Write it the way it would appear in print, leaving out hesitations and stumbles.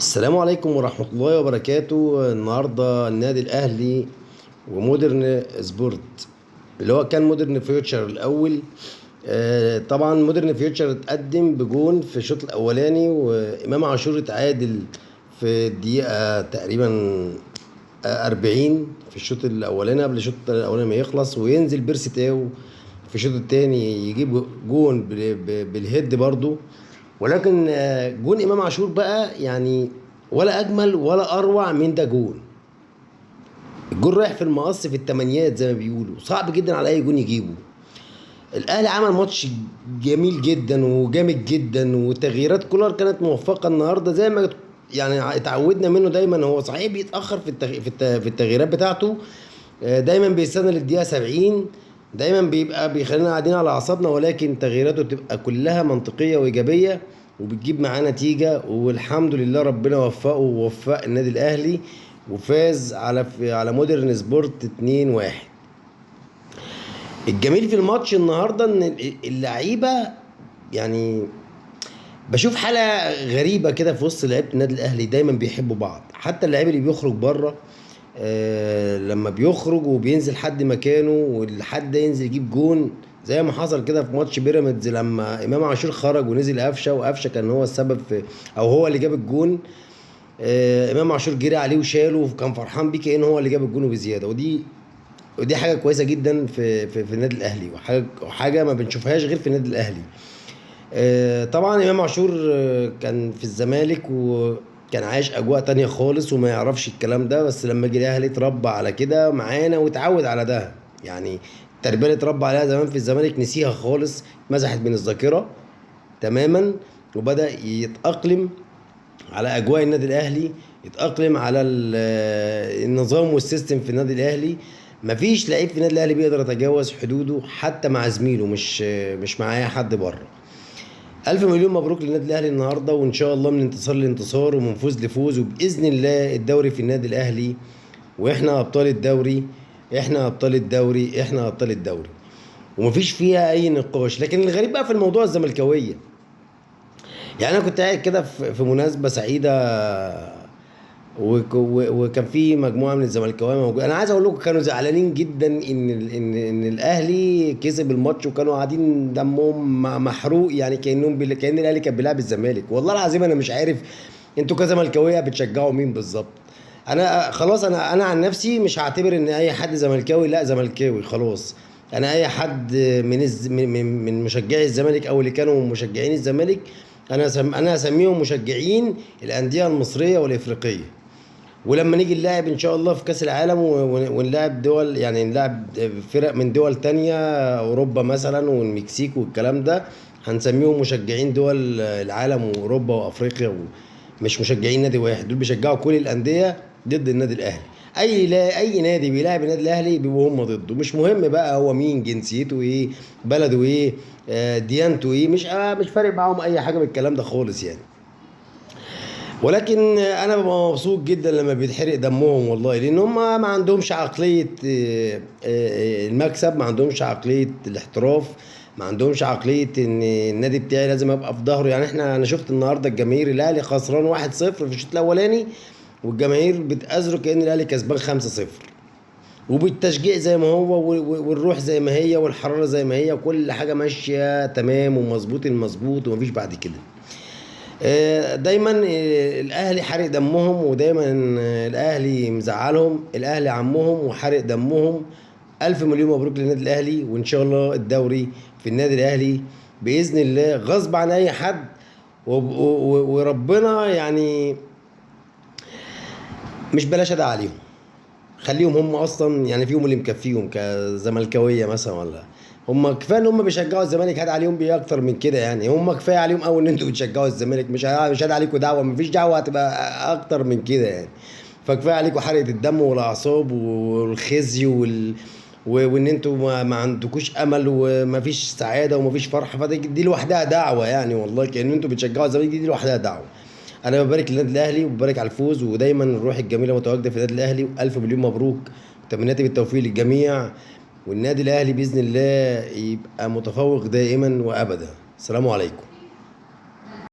السلام عليكم ورحمة الله وبركاته. النهاردة النادي الأهلي ومودرن سبورت اللي هو كان مودرن فيوتشر الأول. طبعا مودرن فيوتشر اتقدم بجون في الشوط الأولاني، وإمام عاشور اتعادل في الدقيقة تقريبا 40 في الشوط الأولاني قبل الشوط الأولاني ما يخلص، وينزل بيرسي تاو في الشوط الثاني يجيب جون بال head برضو. ولكن جون إمام عاشور بقى يعني ولا أجمل ولا أروع من ده. جون، الجون رايح في المقص في التمانيات زي ما بيقولوا، صعب جدا على أي جون يجيبه. الأهلي عمل ماتش جميل جدا وجامد جدا، وتغييرات كولر كانت موفقة النهارده زي ما يعني اتعودنا منه دايما. هو صحيح بيتأخر في التغييرات بتاعته، دايما بيستنى للدقيقة 70، دايما بيبقى بيخلينا قاعدين على أعصابنا، ولكن تغييراته بتبقى كلها منطقية وإيجابية وبتجيب معاه نتيجة. والحمد لله ربنا وفقه ووفق النادي الأهلي وفاز على مودرن سبورت 2-1. الجميل في الماتش النهارده ان اللعيبة، يعني بشوف حاله غريبة كده في وسط لعيبة النادي الاهلي، دايما بيحبوا بعض. حتى اللعيب اللي بيخرج بره، لما بيخرج وبينزل حد مكانه والحد ده ينزل يجيب جون، زي ما حصل كده في ماتش بيراميدز لما امام عاشور خرج ونزل قفشه، وقفشه كان هو السبب في او هو اللي جاب الجون. امام عاشور جري عليه وشاله وكان فرحان بيه كأنه هو اللي جاب الجون وبزياده. ودي حاجة كويسة جدا في النادي الاهلي، وحاجه ما بنشوفهاش غير في النادي الاهلي. طبعا امام عاشور كان في الزمالك وكان عايش اجواء تانية خالص وما يعرفش الكلام ده، بس لما جه الاهلي اتربى على كده معانا واتعود على ده. يعني التربية اللي اتربى عليها زمان في الزمالك نسيها خالص، مسحت من الذاكرة تماما، وبدا يتاقلم على اجواء النادي الاهلي، يتاقلم على النظام وال system في النادي الاهلي. مفيش لعيب في النادي الاهلي بيقدر يتجاوز حدوده حتى مع زميله، مش معايا حد بره. ألف مليون مبروك للنادي الأهلي النهارده، وإن شاء الله من انتصار لانتصار ومن فوز لفوز، وبإذن الله الدوري في النادي الأهلي، وإحنا أبطال الدوري، إحنا أبطال الدوري، إحنا أبطال الدوري، ومفيش فيها أي نقاش. لكن الغريب بقى في الموضوع الزملكاوية، يعني أنا كنت قاعد كده في مناسبة سعيدة وكان في مجموعة من الزملكاويه موجودة. انا عايز اقول لكم كانوا زعلانين جدا ان ان ان الاهلي كسب الماتش، وكانوا قاعدين دمهم محروق، يعني كأن الاهلي كان بيلعب الزمالك. والله العظيم انا مش عارف انتوا كزملكاويه بتشجعوا مين بالظبط. انا خلاص، انا عن نفسي مش هعتبر ان اي حد زملكاوي لا زملكاوي، خلاص. انا اي حد من مشجعي الزمالك او اللي كانوا مشجعين الزمالك، انا هسميهم مشجعين الاندية المصرية والافريقيه. ولما نيجي نلاعب ان شاء الله في كاس العالم ونلاعب دول، يعني نلاعب فرق من دول تانية، اوروبا مثلا والمكسيك والكلام ده، هنسميهم مشجعين دول العالم واوروبا وافريقيا، مش مشجعين نادي واحد. دول بيشجعوا كل الاندية ضد النادي الاهلي. اي نادي بيلاعب النادي الاهلي بيبقوا هم ضده، مش مهم بقى هو مين، جنسيته ايه، بلده ايه، ديانته ايه، مش فارق معاهم اي حاجة من الكلام ده خالص يعني. ولكن انا ببقى مبسوط جدا لما بيتحرق دمهم والله، لان هم ما عندهمش عقلية المكسب، ما عندهمش عقلية الاحتراف، ما عندهمش عقلية ان النادي بتاعي لازم ابقى في ظهره. يعني انا شفت النهارده الجماهير، الاهلي خسران 1-0 في الشوط الاولاني، والجماهير بتأزره كأن الاهلي كسبان 5-0، وبالتشجيع زي ما هو، والروح زي ما هي، والحرارة زي ما هي، وكل حاجة ماشية تمام ومظبوط المظبوط، ومفيش بعد كده. دايما الاهلي حارق دمهم، ودايما الاهلي مزعلهم، الاهلي عمهم وحارق دمهم. الف مليون مبروك للنادي الاهلي، وان شاء الله الدوري في النادي الاهلي باذن الله غصب عن اي حد، وربنا يعني مش بلاش ادعي عليهم، خليهم هم اصلا يعني فيهم اللي مكفيهم كزملكاويه مثلا، ولا هم كفاية ان هم بيشجعوا الزمالك، هاد عليهم بايه اكتر من كده يعني؟ هم كفاية عليهم قوي ان انتوا بتشجعوا الزمالك، مش هاد عليكم دعوه، مفيش دعوه هتبقى اكتر من كده يعني. فكفايه عليكم حرقه الدم والاعصاب والخزي وان انتوا ما عندكوش امل ومفيش سعادة ومفيش فرحه، فدي لوحدها دعوه يعني، والله كأن انتوا بتشجعوا الزمالك دي لوحدها دعوه. انا ببارك للنادي الاهلي وببارك على الفوز، ودايما الروح الجميلة متواجدة في النادي الاهلي، والف مليون مبروك، وتمنياتي بالتوفيق للجميع، والنادي الاهلي باذن الله يبقى متفوق دائما وابدا. السلام عليكم.